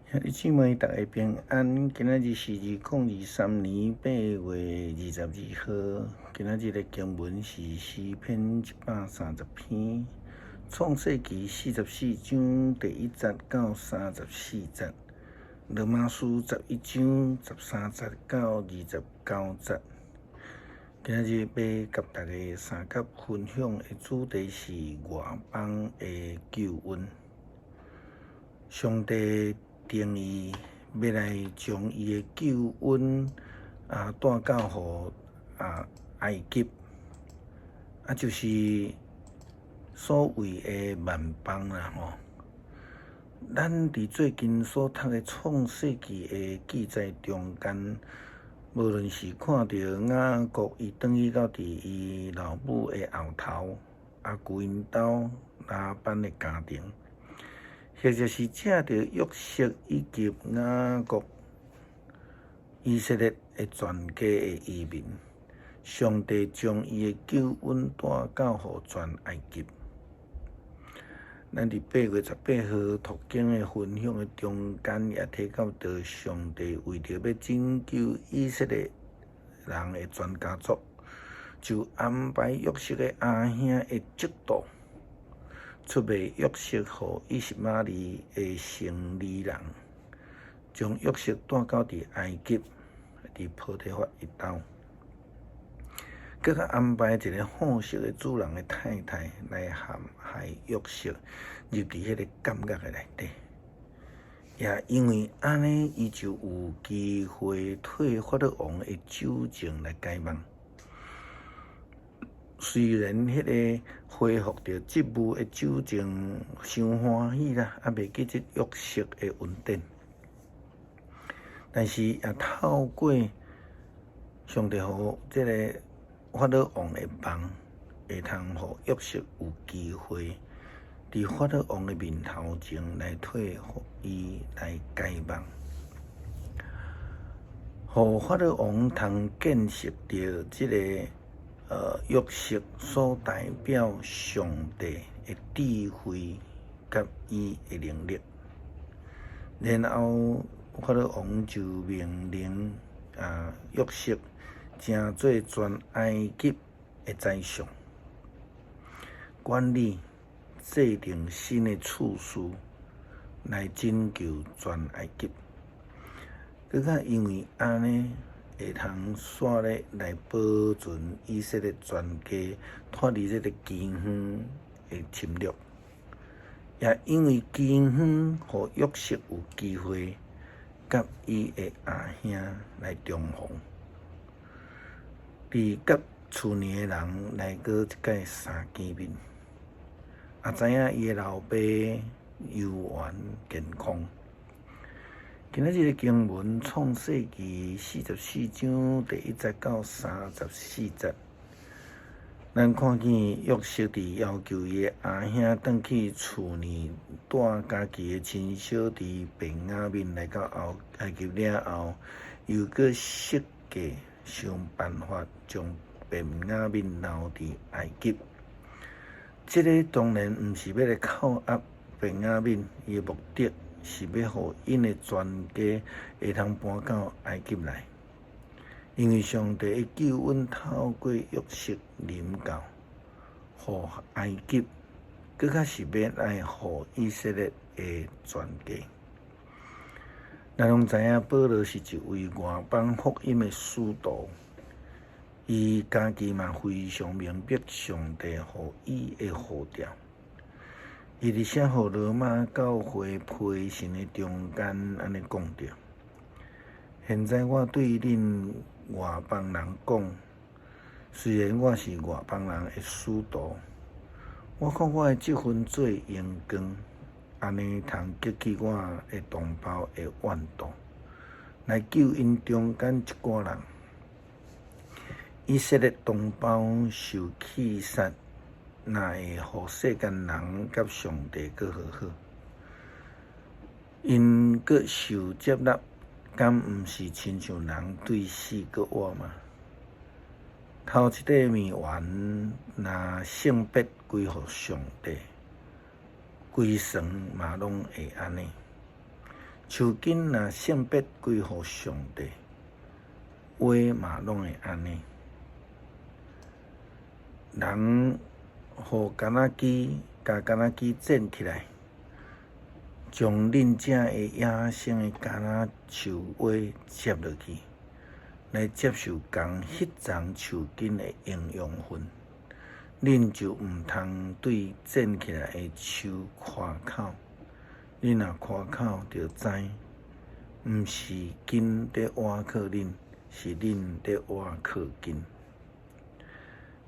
兄弟姊妹，逐家平安。今仔日是2023年8月22號。今仔日的經文是詩篇130篇，創世記44章第1節到34節，羅馬書11章13節到29節。今仔日欲佮大家相佮分享的主題是外邦的救恩。上帝定意欲來將伊的救恩帶到予埃及，就是所謂的萬邦啦吼。咱佇最近所讀的創世記的記載中間，無論是看著雅各伊轉去到佇伊老母的後頭，舅𪜶兜拉班的家庭，或者是藉著約瑟以及雅各、以色列的全家的移民，上帝將伊的救恩帶到予全埃及。咱佇8月18號讀經的分享的中間，也提到著上帝為著欲拯救以色列人的全家族，就安排約瑟的阿兄的嫉妒，出賣約瑟予以實瑪利的生理人，將約瑟帶到佇埃及，佇波提乏伊兜，閣較安排一个好色的主人的太太來陷害約瑟入佇彼個監獄的內底。也因為按呢，伊就有機會替法老王的酒政來解夢。雖然彼个恢復著職務的酒政傷歡喜啦，猶袂記得約瑟的恩典，但是也透過上帝予這个法老王的夢，會通予約瑟有機會佇法老王的面頭前來替伊來解夢，予法老王通見識著這个約瑟所代表上帝的智慧佮伊的能力，然後法老王就命令約瑟成做全埃及的宰相，管理制定新的次序來拯救全埃及。閣較因為按呢，會通煞咧來保存以色列全家脫離這个饑荒的侵略，也因為饑荒，予約瑟有機會佮伊的阿兄來重逢，佇佮厝內的人來閣一擺相見面，也知影伊的老爸猶原健康。今仔日的經文創世記44章第1節到34節，咱看見約瑟佇要求伊的阿兄轉去厝內帶家己的親小弟便雅憫來到埃及了後，又閣設計想辦法將便雅憫留佇埃及。這个當然毋是欲來扣押便雅憫，伊的目的是欲予𪜶的全家會通搬到埃及來，因為上帝的救恩透過約瑟臨到，予埃及，閣較是欲來予以色列的全家。咱攏知影保羅是一位外邦福音的使徒，伊家己嘛非常明白上帝予伊的呼召。伊佇寫予羅馬教會批信的中間，按呢講著：現在我對恁外邦人講，雖然我是外邦人的使徒，我看我的這份做榮光，按呢通激起我的同胞的怨妒，來救𪜶中間一寡人。以色列同胞受棄殺，若會予世間人佮上帝閣和好，𪜶閣受接納，敢毋是親像人對死閣活嗎？頭一塊麵丸，若聖別歸予上帝，規船嘛攏會按呢。樹根若聖別歸予上帝，葦嘛攏會按呢。人予橄欖枝，共橄欖枝剪起來，將恁遮的野生的橄欖樹葦接落去，來接受仝彼叢樹根的營養分，恁就毋通對剪起來的樹誇口。恁若誇口，就知毋是根佇倚靠恁，是恁佇倚靠根。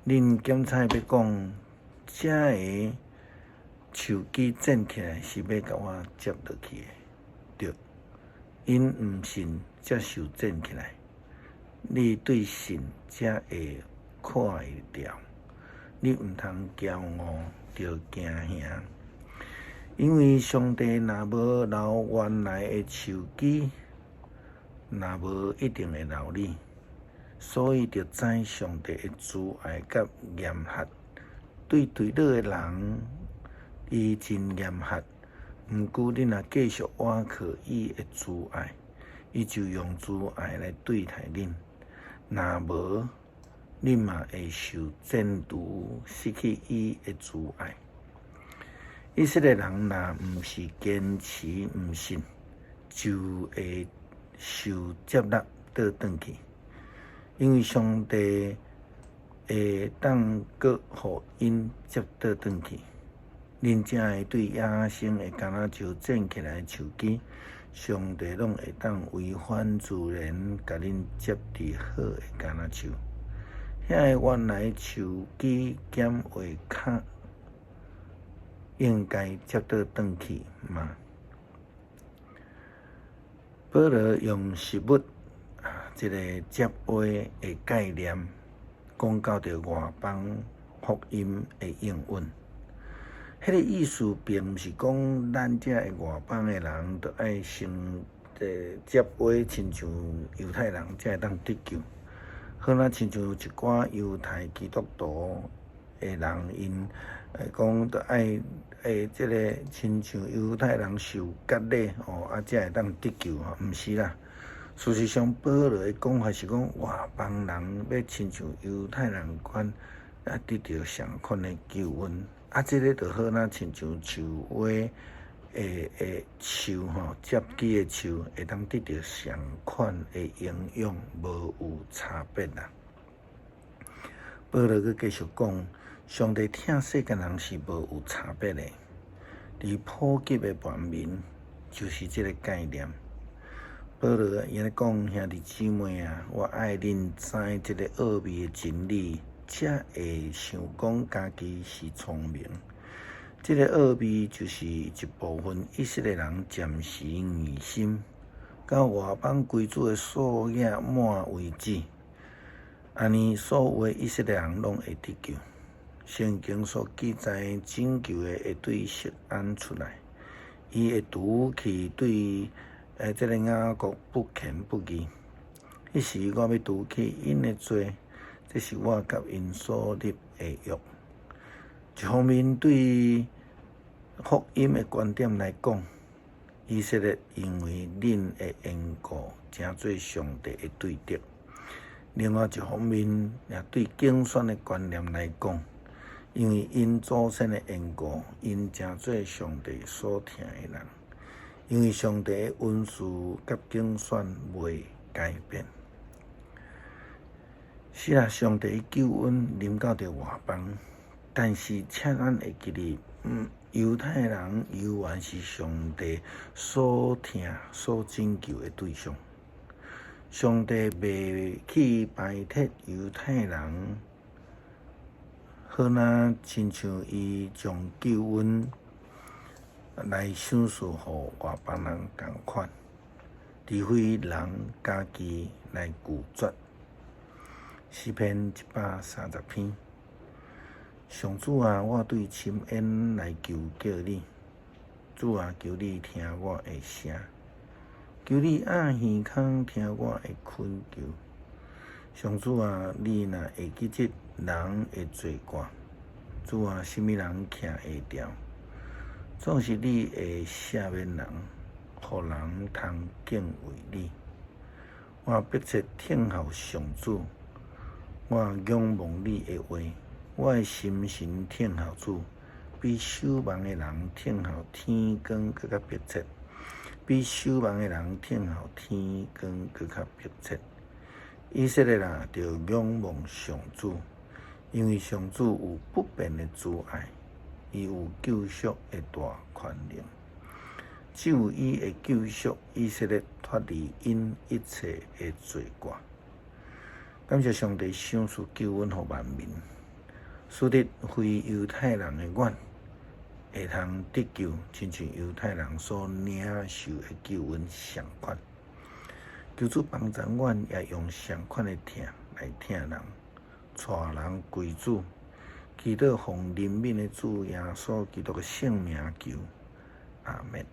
恁檢採欲講，遮个樹枝剪起來是欲共我接落去的，對，𪜶毋信才受剪起來，你對信才會看會著。你毋通驕傲，著驚嚇，因為上帝若無留原來的樹枝，若無一定會留你。所以著知上帝的慈愛佮嚴厲，對墜落的人，伊真嚴厲。毋過恁若繼續倚靠伊的慈愛，伊就用慈愛來對待恁。若無，恁嘛會受剪除，失去伊的慈愛。以色列人若毋是堅持毋信，就會受接納倒轉去。因為上帝會當閣予𪜶接倒轉去，恁才會對野生的橄欖樹剪起來的樹枝，上帝攏會當違反自然，共恁接佇好的橄欖樹。遐个原來樹枝減會較應該接倒轉去嗎？保羅用食物。這个接葦的概念，講到著外邦福音的應允。彼个意思並毋是講咱遮的外邦的人著愛先接葦，親像猶太人才會當得救。好若親像一寡猶太基督徒的人，𪜶講著愛這个親像猶太人受割禮哦，啊才會當得救吼，毋是啦。事實上，保羅的講法是講外邦人欲親像猶太人款，啊，得著相款的救恩。啊，這个就好若親像樹葦的樹吼，接枝的樹會當得著相款的營養，無有差別啦。保羅閣繼續講，上帝疼世間人是無有差別的，佇普及的萬民就是這个概念。保羅伊按呢講，兄弟姊妹啊，我愛恁知這个奧秘的真理，才會想講家己是聰明。這个奧秘就是一部分以色列人暫時硬心，到外邦歸主的數額滿為止。按呢，所有的以色列人攏會得救。聖經所記載拯救的會對錫安出來，伊會除去對。這个雅各不虔不義，彼時我欲除去𪜶的罪，這是我佮𪜶所立的約。一方面對福音的觀點來講，以色列因為恁的緣故，成做上帝的對敵；另外一方面，也對揀選的觀念來講，因為𪜶祖先的緣故，𪜶成做上帝所疼的人。因為上帝的恩賜佮揀選袂改變。是啊，上帝的救恩臨到著外邦，但是請咱會記得，猶太人猶原是上帝所疼、所拯救的對象。上帝袂去排斥猶太人，好若親像伊將救恩來賞賜予外邦人仝款，除非人家己來拒絕。詩篇130篇，上主啊，我對深淵來求叫你，主啊，求你聽我的聲，求你掩耳孔聽我的懇求。上主啊，你若會記這人的罪過，主啊，啥物人徛會牢？總是你會赦免人，予人通敬畏你。我迫切等候上主，我仰望你的話，我的心神等候主，比守望的人等候天光閣較迫切，比守望的人等候天光閣較迫切。以色列人著仰望上主，因為上主有不變的慈愛，伊有救贖的大權能。只有伊會救贖以色列脫離𪜶一切的罪過。感謝上帝賞賜救恩予萬民，使得非猶太人的阮會通得救，親像猶太人所領受的救恩相款。求主幫助阮，也用相款的疼來疼人，帶人歸主。祈禱奉憐憫的主耶穌基督的聖名求，阿們。